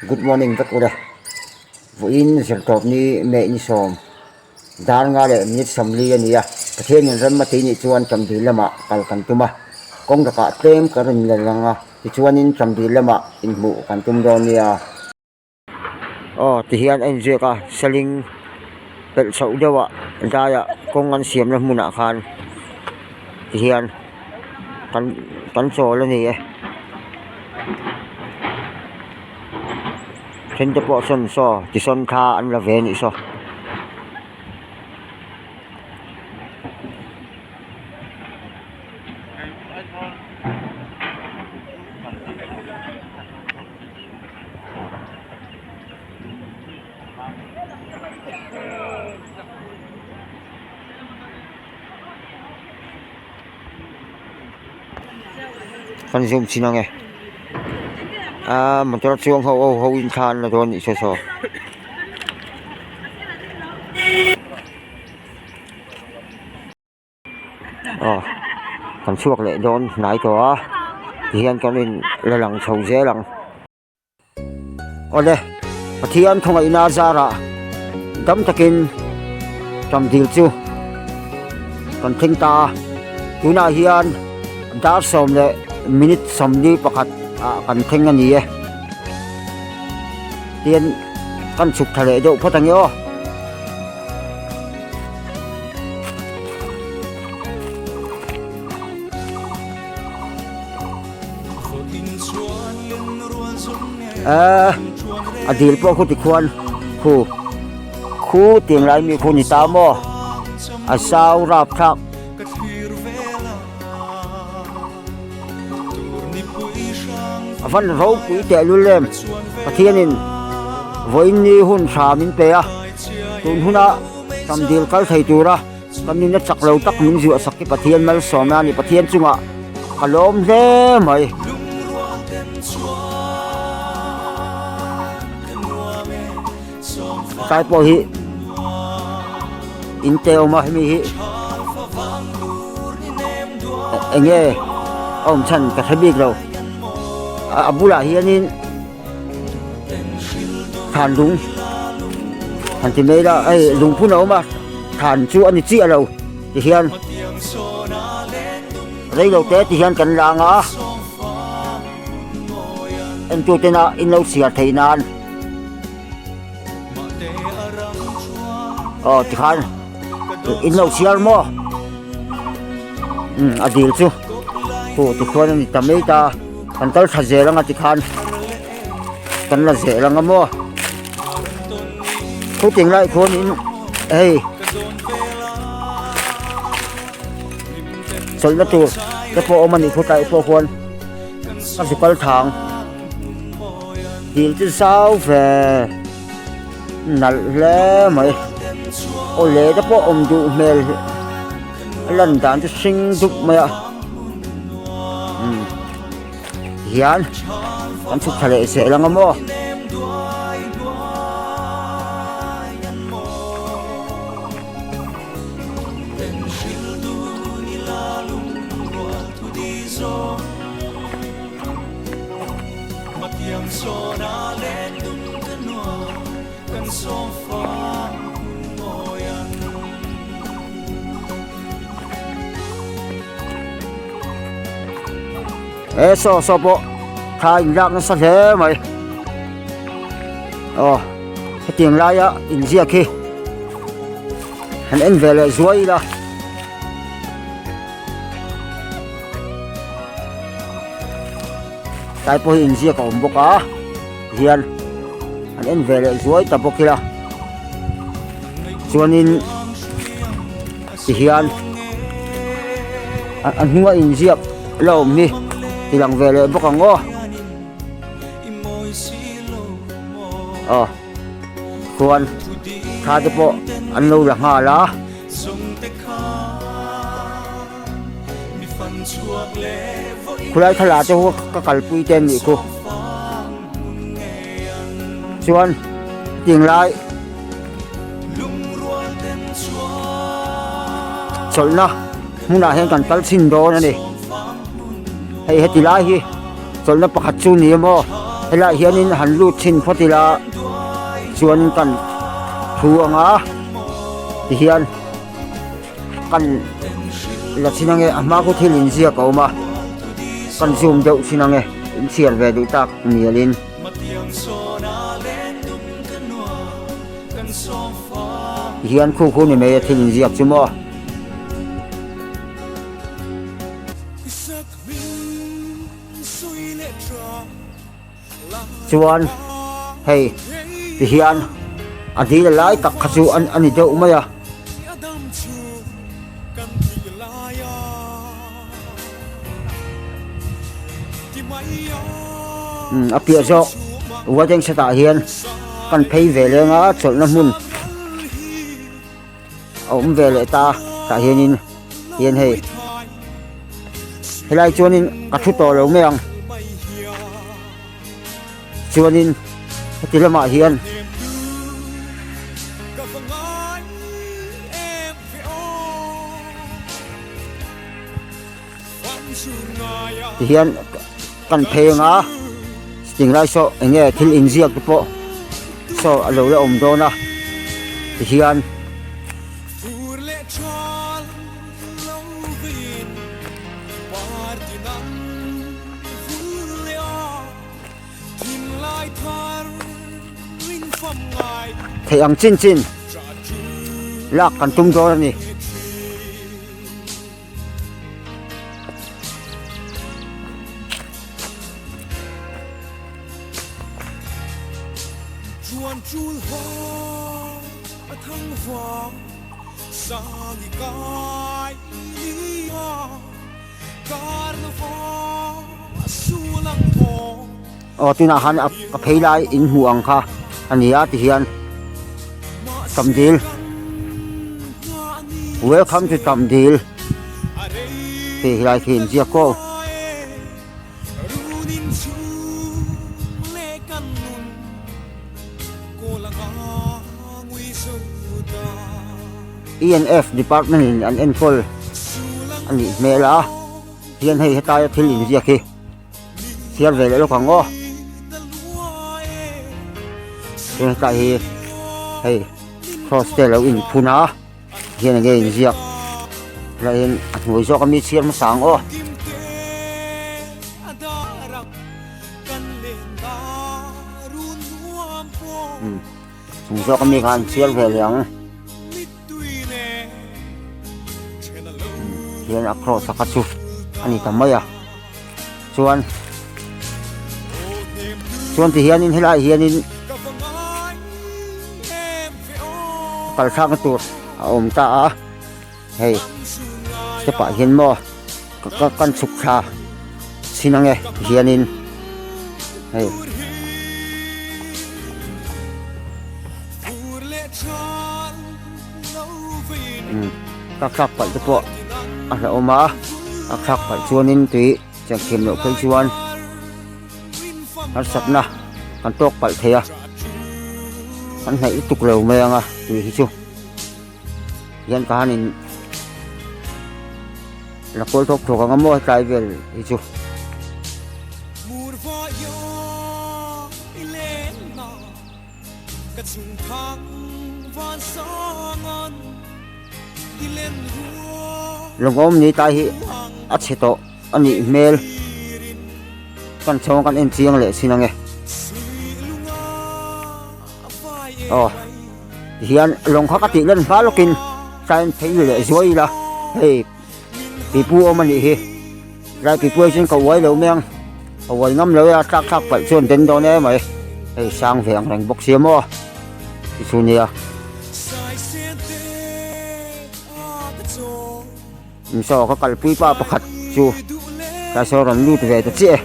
Good morning vek ule. Vawiin zirtawp ni May ni sawm dar nga leh minute 40 a ni a. Pathian in rem a tih nih chuan Chamdil lamah kal kan tum a. Kawng lakah tlem ka rawn lel ang a, tichuanin Chamdil lamah inhmuh kan tum dawn nia. Aw tihian a inziak a, saling pelh chhoh deuhah daiah kawng an siamna hmunah khan tihian kan kan chawl a ni e. Then te pawh sawn saw tisawn thla an la ve a nih saw. Kan zoom chhin ang e aaa motor chuang ho ho ho in thla an la dawn anih saw saw. Aw kan chhuak leh dawn hnai tawh a tihian kan in la lang chho zel ang. Awle Pathian thawngaihna zarah dam takin Ṭamdil chu kan thleng ta a tunah hian dar sawm leh minute 41 ah kan thleng a ni e tian kan chhuk thla leh deuh phawt ang e aw. Ehh a dil pawh khu tikhuan khu khu tiang lai mi khu ni ta maw a zau rap thlak. A van ropui tehlul em Pathianin vawiin ni hun tha min pe a tun huna tam dil kal thei tura kan nuna chak lo tak min zuah sak hi Pathian malsawmna a ni Pathian chungah ka lawm hle mai. Tlai pawh hi in te awm a hemi hi eng nge a awm chhan ka hre bik lo a bulah hianin thlan lung han ti mai ila hei lungphun a awm a thlan chu a ni chiah lo tihian reilo te tihian kan lang a entute na in lo chhiar theih nan. Aw tikhan in lo chhiar maw umm a dil chu khu tikhuan a ni ta mai ta kan kal tha zel anga tikhan kan la zel anga maw khu ting lai khuan in hei chawlhna tur te pawh a awm a nih khu tlai pawh khuan a zu kal thang. Dil chu zau ve nalh hle mai aw le te pawh awm duh hmel a lan dan chu hring dup mai a umm hian kan chhuk thla leh zel ang a maw. He saw saw pawh thla in lak nasa hle mai aw hetiang laia inziak hi han en ve leh zuai ila. Tlai pawh hi inziak a awm bawk a hian an en ve leh zuai ta bawk ila chuanin tihian a hnunga inziak la awm hi ti lang ve leh bawk ang aw aw chuan thla te pawh an lo la nghal a. Khulai thla te ho ka kalpui te an nih khu chuan tinglai chawlhna hmunah hian kan kal chhin dawn a ni hei heti lai hi chawlhna pakhat chu ni emaw. Helaiah hianin han lut chhin phawt ila chuan kan thu ang a tihian kan la chhin ange a hma khu thil inziak a awm a kan zoom deuh chhin ange in chhiar ve duh tak mialin. Tihian khu khu ni mai a thil inziak chu maw. Chuan hei ti hian a dil lai tak kha chu a ni deuh mai a. Umm a piah zawk wedding set ah hian kan phei ve leng a chawlhna hmun. A awm ve leh ta tah hianin hian hei helai chuanin ka thu tawh lo mai ang chuanin heti lamah hian tihian kan phei anga tinglai saw eng nge thil inziak te pawh saw a lo la awm dawn a tihian theih ang chin chin lak kan tum dawn a ni. Aw tunah khan a phei lai in hmuh ang kha a ni a tihian Tamdil Welcome to Tamdil tih helai khi inziak aw. ENF department in an enkawl a nih hmel a hian hei hetaia thil inziak hi chhiar ve leh lawk ang aw chuan hetlai hi hei cross te alo inphun a hian enge inziak helai hian a hnuai zawk ami chhiar hmasa ang aw. Chung zawk ami kha an chhiar ve leh ang. Hian a cross a kha chu a ni ta mai a chuan chuan ti hianin helaiah hianin kal thlakna tur a awm ta a hei step ah hian maw ka kan chhuk thla chhin ange ti hianin hei. Ka thlak palh te pawh a hlauhawm a, a thlak palh chuanin tui cheng thiam loh phei chuan harsatna kan tawk palh thei a, kan hnaih lutuk lo mai ang a tui hi chu hian ka hanin la kawl thawk thawk ang a maw hetlai vel hi chu. Ka chhungthang van sangan i len rual Lawngawm ni tlai hi a chhe tawh a nih hmel kan chhawng kan en chiang leh sin ange aw tihian lawng kha ka tih lan hma lawkin tlai an phei leh zuai ila hei pipu awm a nih hi. Tlai pipu ai chuan ka uai lo mai ang, ka uai ngam lo e a tlak thlak palh chuan den dawn em mai, hei sang ve ang reng bawk sia maw ti chu nia. Saw ka kalpui pa pakhat chu tlai saw rawn lut ve ta chiah e.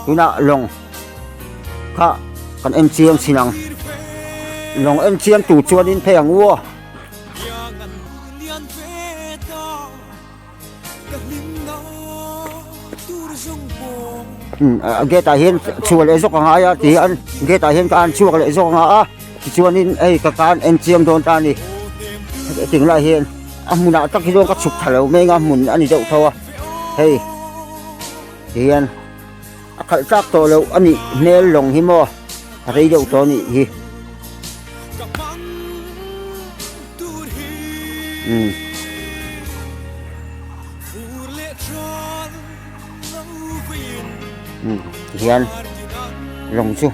Tunah lawng kha kan en chiang chin ang lawng en chiang tur chuanin phei ang u aw. A gate ah hian chhuah leh zawk a ngai a ti an gate ah hian ka an chhuak leh zawk a nga a tichuanin hei ka kan en chiang dawn ta a ni heti lai hian a hmunah tak hi chuan ka chhuk thla lo mai ang a hmun a ni deuh tho a. Hei ti hian a khalh tlak tawh loh a nih hmel lawng hi maw a rei deuh tawh a nih hi. Umm. Umm ti hian lawng chu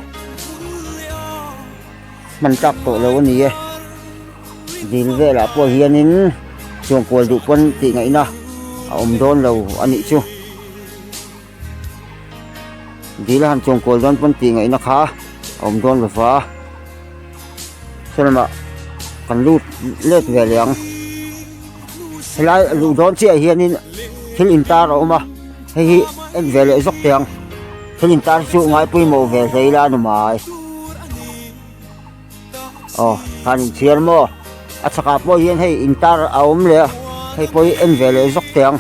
hman tlak tawh lo a ni e dil velah pawh hianin chuan kual duh pawn tih ngaihna a awm dawn lo a nih chu dil a han chuan kual dawn pawn tih ngaihna kha a awm dawn lo va saw lamah kan lut let ve leh ang helai luh dawn chiah hianin thil intar a awm a hei hi en ve leh zawk teh ang thil intar chu ngai pawimawh ve hle ila a ni mai aw khan inchhiar maw a chhakah pawh hian hei intar a awm leh a hei pawh hi en ve leh zawk teh ang.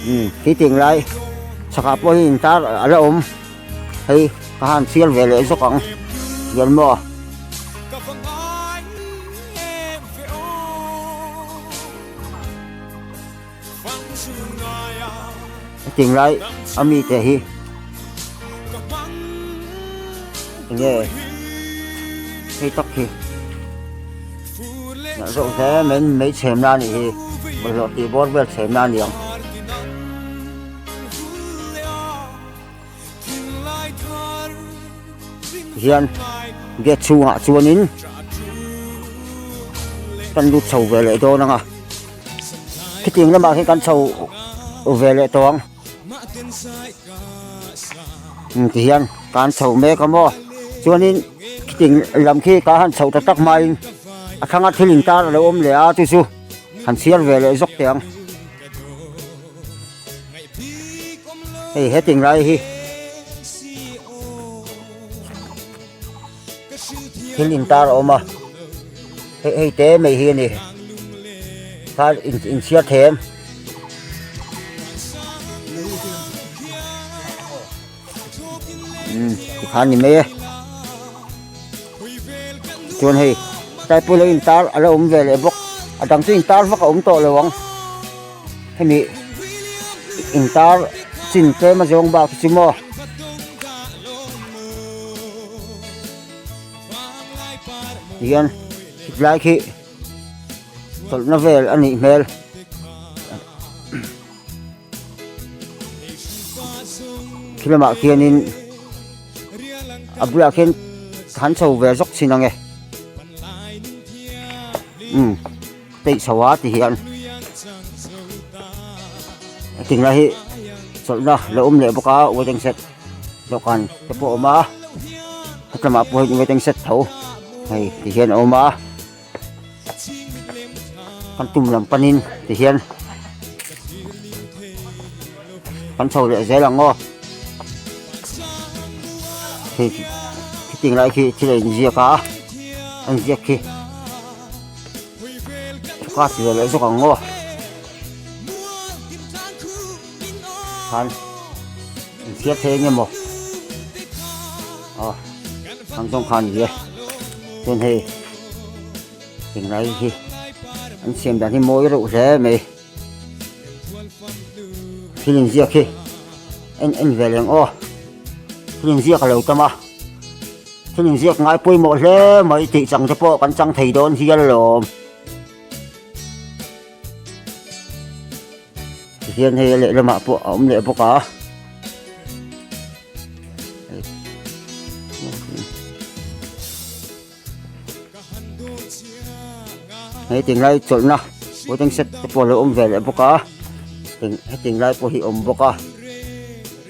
Umm khi tiang lai chhakah pawh hi intar a la awm hei ka han chhiar ve leh zawk ang hian maw. Hetiang lai a mite hi enge hei tak hi nalh deuh hle mai mei chhem na anih hi bawlhhlawh tih bawr vel chhem na ani ang. Hian gate chhungah chuanin kan lut chho ve leh dawn ang a khitiang lamah khian kan chho ve leh tawh ang umm tihian kan chho mek a maw chuanin khitiang lam khi ka han chho ta tak hmain a thlanga thil intar a lo awm leh a chu chu han chhiar ve leh zawk teh ang. Hei heting lai hi thil intar a awm a hei hei te mai hi a ni kha in inchhiar thei em umm tikhan ni mai e chuan hei tlai pawh lo intar a la awm ve leh bawk a dang chu intar vak a awm tawh lo ang. Hemi intar chin tlem a zawng bak hi chu maw. Tihian khit lai khi chawlhna vel a nih hmel. Khi lamah khianin a bulah khian han chho ve zawk thin ang e. Umm. Peih chho a ti hian hetiang lai hi chawlhna la awm leh bawk a waiting shed dawhkan te pawh a awm a hetlama pawh hian waiting shed tho hei ti hian a awm a kan tum lam panin ti hian kan chho leh zel ang aw hei hetiang lai khi thil a inziak a a inziak khi. Class ve leh zawk ang aw khan inchhiar thei eng emaw aw ang zawng khan ni e chuan hei tinglai hi an siam dan hi mawi reuh hle mai thil inziak hi en en ve leh ang aw thil inziak a lo tam a. Thil inziak ngai pawimawh hle mai tih chang te pawh kan chang thei dawn hial alawm. Tihian hei a lehlamah pawh a awm leh bawk a. Hei tinglai chawlhna waiting shed te pawh a lo awm ve leh bawk a heti lai pawh hi a awm bawk a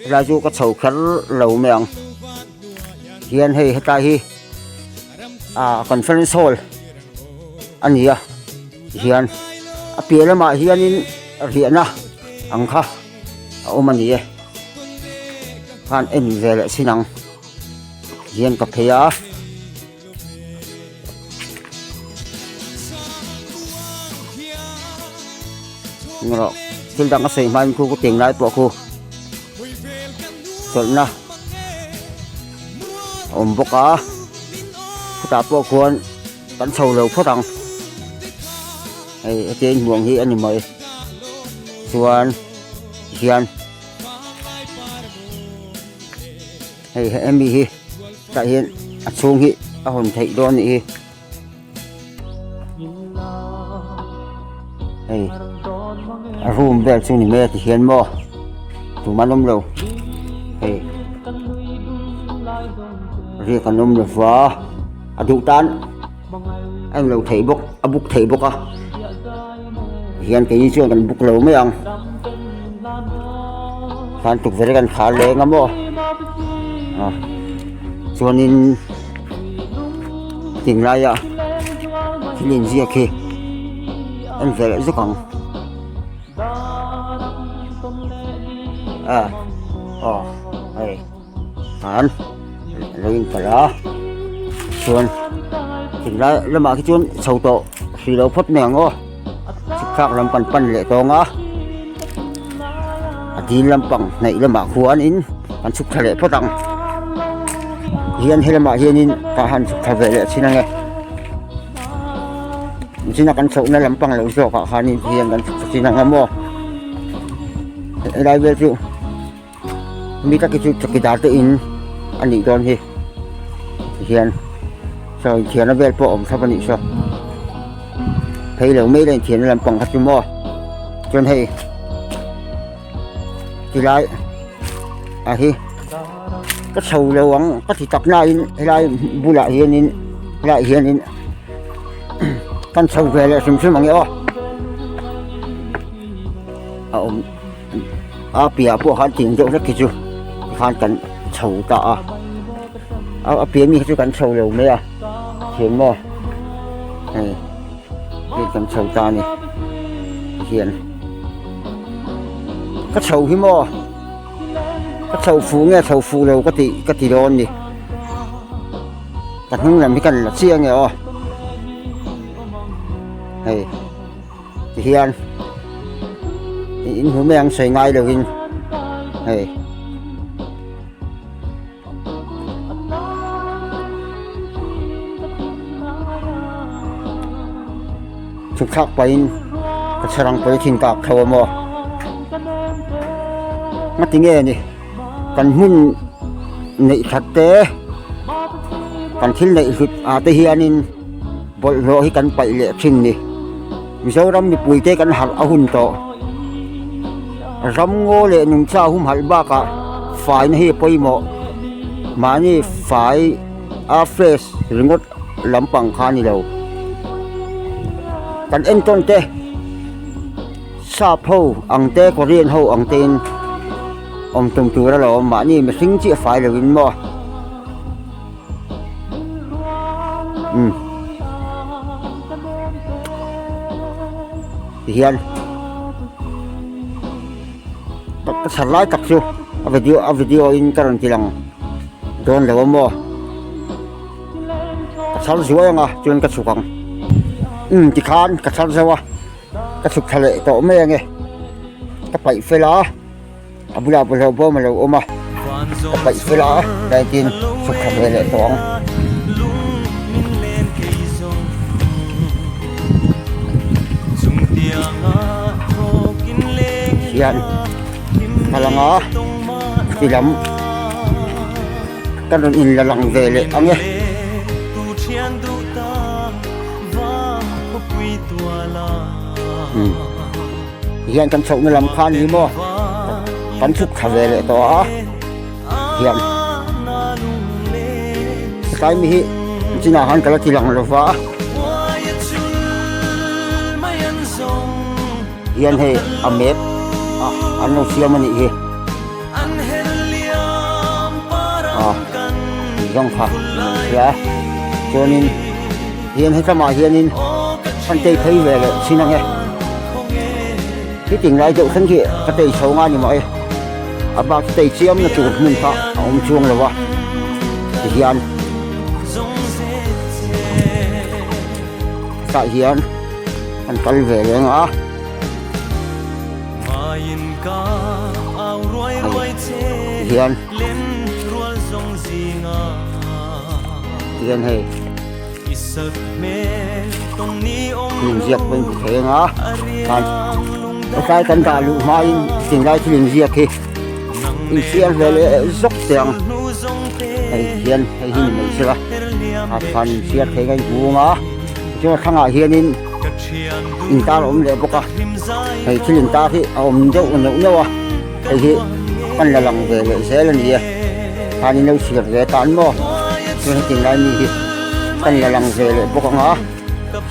helai chu ka chho kher lo mai ang hian hei hetlai hi ah conference hall a ni a tihian a piah lamah hianin riahna ang kha a awm a ni e khan en ve leh chin ang hian ka phei a. Rawh thil dang a sawi hmain khu ka teng lai pawh khu chawlhna a awm bawk a chutah pawh khuan kan chho lo phawt ang hei heti a inhmuh ang hi a ni mai chuan tihian hei hemi hi tah hian a chhung hi a hawn theih dawn a nih hi. Hei a room vel chu ni mai a ti hian maw tumah an awm lo hei riak an awm lo va a duh tan a englo theih bawk a book theih bawk a hian keini chuan kan book lo mai ang khan tukverh hi kan khar leng a maw ah chuanin. Tinglai a thil inziak hi en ve leh zuk ang a aw hei an lo in kalh a chuan tinglai lamah khi chuan chho tawh hrih loh phawt mai ang aw chhuk thlak lam kan pan leh tawng a a dil lampang hnaih lamah khuanin kan chhuk thla leh phawt ang hian helamah hianin tah han chhuk thla ve leh thin ange china kan chhohna lampang lo zawk ah khanin hian kan chhuk thla thin ang a maw helai vel chu mi tak hi chu chawkidar te in a nih dawn hi tihian saw inthiarna vel pawh a awm thlap a nih saw phei lo mai la inthiarna lampang kha chu maw chuan hei tilai a hi ka chho lo ang ka ti tak nain helai bulah hianin helaiah hianin kan chho ve leh hrim hrim ang e aw a awm. A piahah pawh khan ting deuh hlek khi chu tikhan kan chho ta a a piah mi kha chu kan chho lo mai a thian maw hei hei kan chho ta a ni tihian ka chho hi maw ka chho fuh nge chho fuh lo ka tih ka ti dawn ni ka hnung lam hi ka la chiang e aw hei. Tihian in hmu mai ang sawi ngai lovin hei chhuk thlak pahin ka chherang polythene ka ak tho a maw ngati nge ni kan hmun neih that te kan thil neih hlut ah te hianin bawlhhlawh hi kan paih leh thin ni Mizoram mipui te kan harh a hun tawh ramngaw leh nungcha humhalh bakah faina hi a pawimawh mahni fai a fresh ringawt lampang kha a ni lo kan entawn te. Sap ho ang te Korean ho ang te in awm tum tur a lo awm mahni mihring chiah fai lo in maw umm ti hian ka chhar lai tak chu a video a video in ka rawn ti lang dawn lo a maw. Ka chhar zuai ang a chuan ka chhuk ang umm tikhan ka chhar zo a ka chhuk thla leh tawh mai ange ka paih fel a a bulah bawlhhlawh bawm a lo awm a ka paih fel a tlaitin chhuk thla ve leh tawh ang. Hian ka lang a ti lam. Ka rawn in la lang ve leh ang e. Hian kan chhohna lam kha a ni maw? Kan chhuk thla ve leh tawh a. Hian tlai mi hi chinah khan ka la ti lang lo va. Hian hei a map a an lo siam a nih hi. Ah zawng kha an hria a chuanin hian hetlama hianin an tei phei ve leh thin ang e hetiang lai deuh thleng khi ka tei chho nga ni mawh e a bak chu tei chiam na tur hmun kha a awm chuang lo a tihian tah hian an kal ve reng a. Hian. Tihian hei thil inziak pawh in hmu thei ang a khan hetlai kan dah luh hmain tinglai thil inziak hi inchhiar ve leh zawk teh ang hei hian hei hi ni mai sela a khan inchhiar thei ka inhmu ang a tichuan a thlangah hianin intar a awm leh bawk a hei thil intar hi a awm deuh neuh neuh a hei hi kan la lang ve leh zel a ni e khanin lo chhiar ve tan maw chuan heti lai mi hi kan la lang ve leh bawk ang a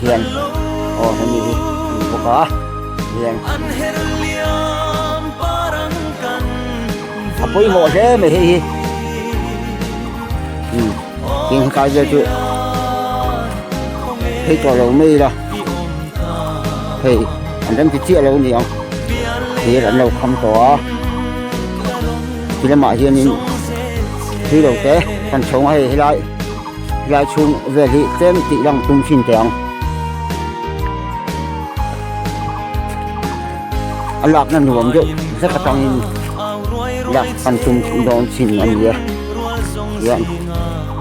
hian aw hemi hi a ni bawk a hian a pawimawh hle mai hei hi umm tin hetlai vel chu phei tawh lo mai ila hei an remti chiah lo a ni ang thir an lo kham tawh a ti lamah hianin thui lo te kan chhawng a hei helai helai chhung vel hi tlem tih lang tum thin teh ang a lakna nuam deuh vek atangin lak kan tum dawn chin a ni a hian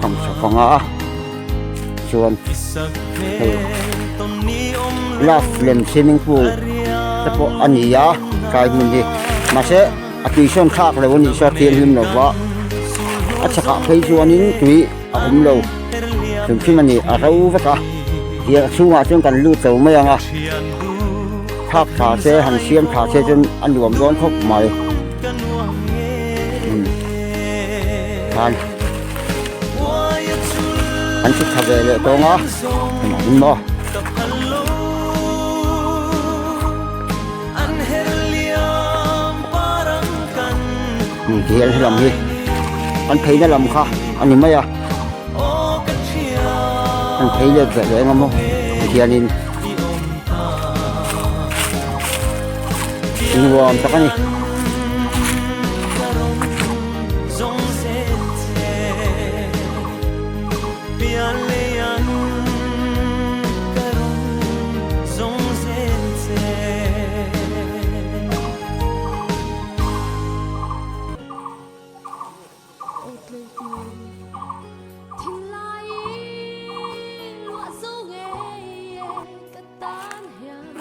kham tha fang a chuan hei love lem swimming pool te pawh a ni a tlai hmun hi mahse a tui sawn thlak lo a nih saw thianghlim lo va a chhakah phei chuanin tui a awm lo hrim hrim a ni a ro vek a hian a chhungah chuan kan lut lo mai ang a thlak tha se han siam tha se chuan a nuam dawn khawp mai umm khan an chhuk thla ve leh tawng a engmah maw. Tihian helam hi an pheina lam kha a ni mai a an phei let ve leh eng a maw tihianin nuam tak a ni.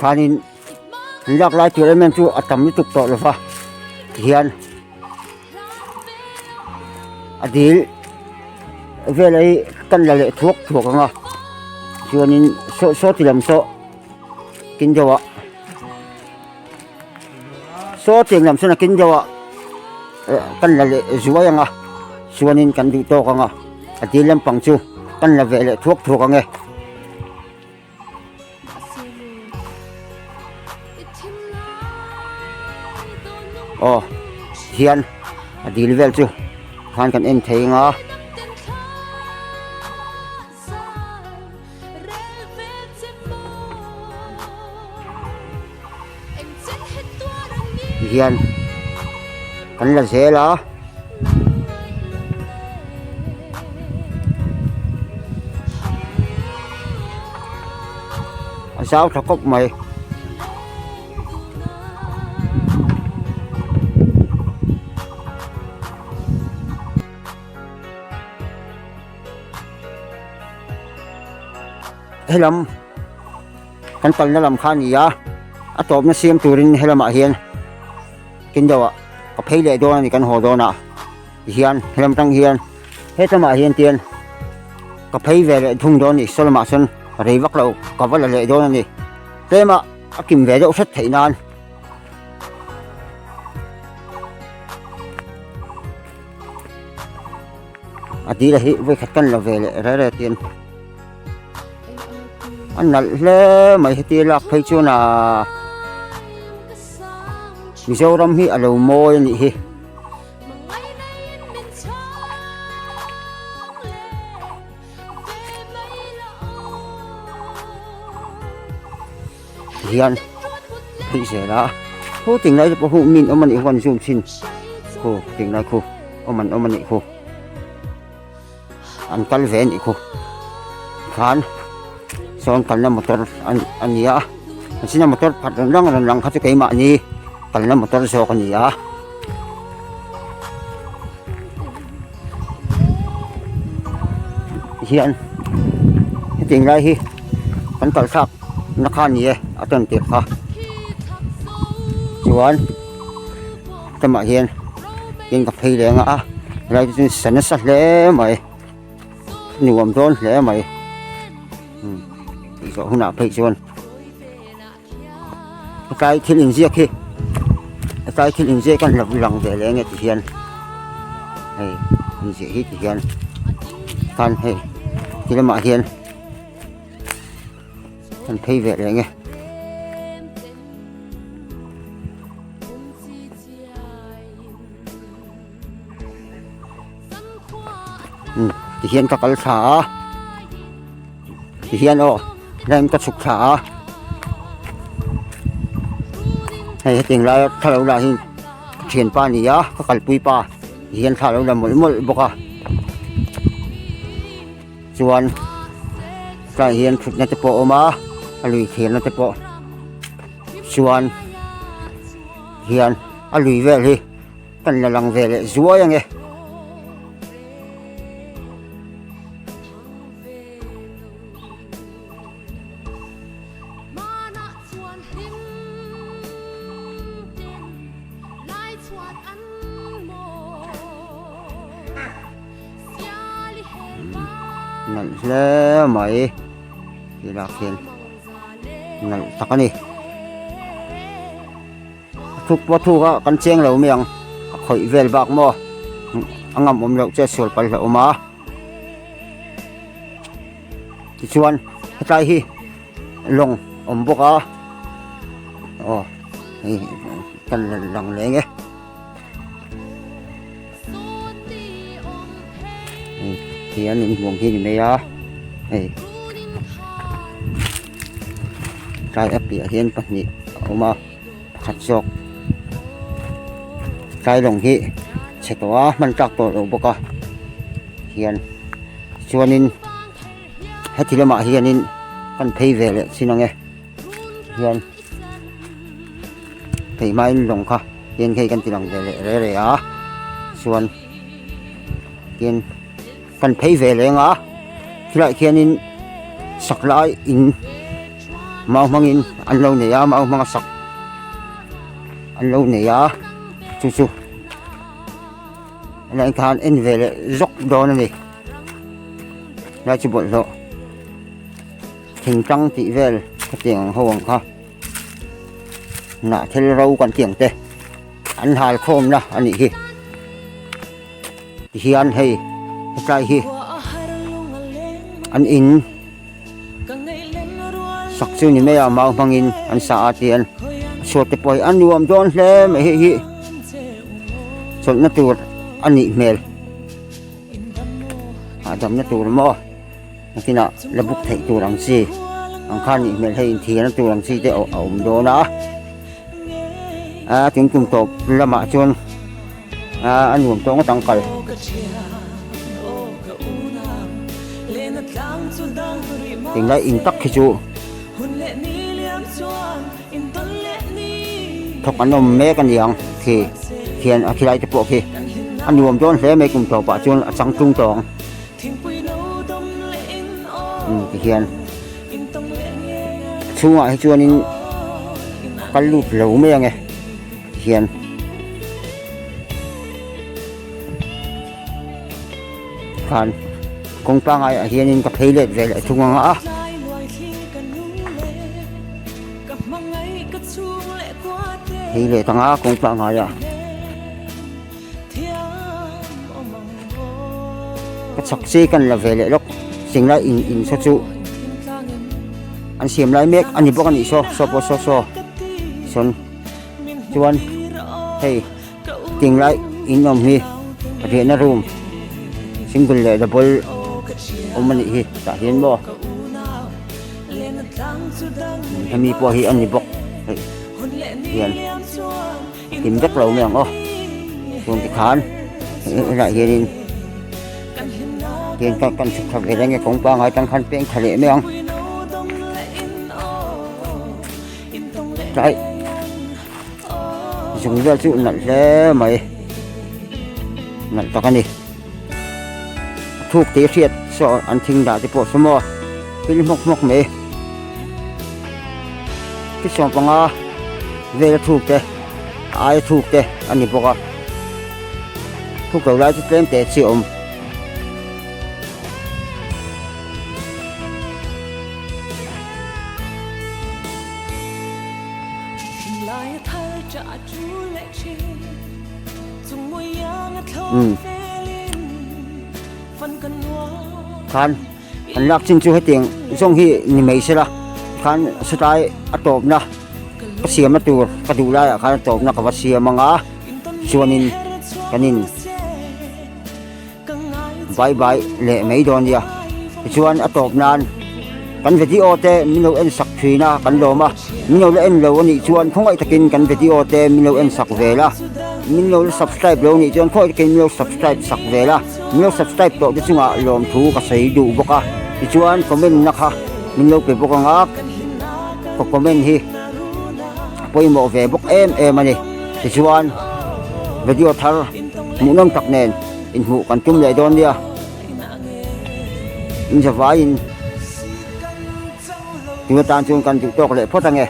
Khanin an lak lai tur em em chu a tam lutuk tawh lo va tihian a dil vel hi kan la leh thuak thuak ang a chuanin saw saw ti lam saw kin deuh ah saw tiang lam sawn a kin deuh ah eh kan la leh zuai ang a chuanin kan duh tawk ang a a dil lampang chu kan la ve leh thuak thuak ang e. Aw hian a dil vel chu khan kan en thei ang a. Hian kan la zel a. A zau tha khawp mai. Helam kan kalna lam kha a ni a a tawpna siam turin helamah hian kin deuh ah ka phei leh dawn a ni kan haw dawn ah hian helam tang hian hetlama hian tian ka phei ve leh thung dawn a ni saw lamah sawn rei vak lo ka va la leh dawn a ni tlema a kim ve deuh hret theih nan. A dil hi vawi khat kan la ve leh re re tian a nalh hle mai heti lak phei chuan ahh Mizoram hi a lo mawi a nih hi. Hian phei zel a khu tinglai te pawh hu min awm a nih huan zoom chhin khu tinglai khu awm an awm a nih khu an kal ve a nih khu khan sawn kalna motor a ni a a china motor pakhat rawn lang rawn lang kha chu keimahni kalna motor zawk a ni a. Tihian hetiang lai hi kan kal thlak na kha a ni e a tawn tirh kha chuan tlawmah hian tin ka phei leng a helai te chu sa nasa hle mai nuam dawn hle mai umm tih zawh hunah phei chuan hetlai thil inziak hi hetlai thil inziak a lo lang ve leh nge ti hian hei inziah hi ti hian khan hei ti lamah hian an phei ve leh nge. Ti hian ka kal thla a ti hian aw tlem ka chhuk thla a hei hetiang laia thla lo lah hi ka thianpa a ni a ka kalpui pa ti hian thla a lo la mawlh mawlh bawk a chuan tlaiah hian thutna te pawh a awm a a lui thirna te pawh chuan hian a lui vel hi. Kan la lang ve leh zuai ange. Nalh hle mai ti lah khian nalh tak a ni. A thuk pawh a thuk a kan cheng lo mai ang a khawih vel bak maw a ngam awm loh chu a sual palh hlauh awm a tichuan hetlai hi lawng awm bawk a aw hei kan la lang leng e hei hian inhmuam hi a ni mai a hei. Tlai a piah hian pahnih a awm a pakhat zawk tlai lawng hi chhe tawh a hman tlak tawh loh bawk a hian chuanin heti lamah hianin kan phei ve leh chin ang e hian phei hmain lawng kha hian hei kan ti lang ve leh re re a chuan tin. Kan phei ve leng a, khilaiah khianin sak lai in mau hmangin an lo nei a, mau hmanga sak an lo nei a, chu chu helaiah khan en ve leh zawk dawn a ni, helai chu bawlhhlawh thingtlang tih vel khatiang ang ho ang kha hnah thil ro kan tih ang te an hal khawmna a nih hi. Tihian hei hetlai hi an in sak chu ni mai a mau hmangin an sa a tian a chhuat te pawh hi a nuam dawn hle mai hei hi chawlhna tur a nih hmel hahdamna tur maw nakinah la buk theih tur ang chi ang kha a nih hmel hei inthiarna tur ang chi te a awm dawn a a tin kum tawp lamah chuan. A nuam tawh ngawt ang kal. Tinglai in tak khi chu thawk an awm mek a ni ang khi khian a khilai te pawh khi a nuam dawn hle mai kum tawpah chuan a chang tung tawh ang umm tihian a chhungah hi chuanin kal lut lo mai ang e. Hian khan kawng pangai ah hianin ka phei let ve leh thung ang a. Phei let ang a kawng pangai ah ka chak chi kan la ve leh lawk cheng lai in in saw chu an siam lai mek a ni bawk a nih saw saw pawh saw saw sawn. Chuan hei tinglai in awm hi riahna room single leh double awm a nih hi tah hian maw hemi pawh hi a ni bawk hei hian a kim vek lo mai ang aw chuan tikhan helaiah hianin hian kan chhuk thla ve reng e kawng pangai tang khan peng thla leh mai ang. Tlai zung vel chu nalh hle mai nalh tak a ni a thuk tih a hriat Saw an thing dah te pawh saw maw pil hmawk hmawk mai thi 15 vel a thuk te a aia thuk te a ni bawk a thuk lo lai chu tlem teh chi a awm. Umm khan an lak chin chu hetiang zawng hi ni mai se la khan satlai a tawpna ka siamna tur ka duh laiah khan a tawpna ka va siam ang a chuanin kan in Bye bye leh mai dawn nia. Tichuan a tawp nan kan video te min lo en sak thin a kan lawm a, min lo la en lo a nih chuan khawngaih takin kan video te min lo en sak vel a, min lo la subscribe lo a nih chuan khawngaih takin min lo subscribe sak vel a, min lo subscribe tawh te chungah lawmthu ka sawi duh bawk a, tichuan comment na kha min lo pe bawk ang a, ka comment hi a pawimawh ve bawk em em a ni, tichuan video thar hmuhnawm tak nen. Inhmuh kan tum leh dawn nia. In zavaiin tun atan chuan kan duh tawk leh phawt ange.